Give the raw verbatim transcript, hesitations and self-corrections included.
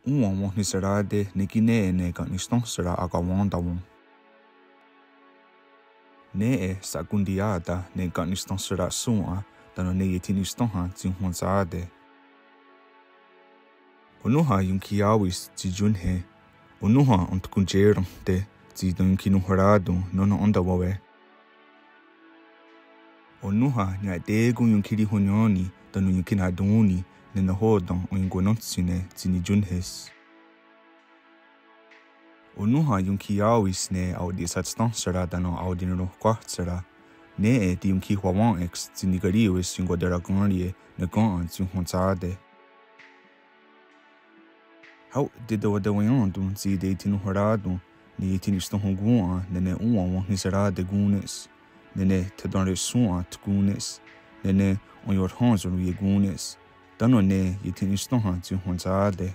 Òn:wa wenhniserá:te ne kí:ken nè:'e ne ka'nisténhsera akawén:tawon. Nè:'e sha'kontiià:ta ne ka'nisténhsera'shòn:'a tánon ne iethi'nisténha tsi honhwentsá:te. Onónha ionkhiiá:wis tsi iónhnhe. Onónha entkontié:rehte tsi tionkhinonhwerá:ton nón:ha entawá:we. Onónha nia'té:kon ionkhirihonnién:ni tánon ionkhina'tón:ni ne nahò:ten oien'kwanontshì:ne tsi niiónhnhes. Onónha ionkhiiá:wis ne aoti'shatsténhsera tánon aotineronhkwáhtsera. Nè:'e teionkhiwawén:teks tsi nikarì:wes ionkwaterá:kenrie ne ken:'a tsi honhwentsá:te. Hao' teiotewaién:ton tsi teiethinonhwerá:ton ne iethi'nisténhonkòn:'a nè:ne òn:wa wenhniserá:te kón:ne's, nè:ne thetenre'shòn:'a kón:ne's, nè:ne oien'rhén:se roiekón:ne's, tánon ne iethi'nisténha tsi honhwentsá:te.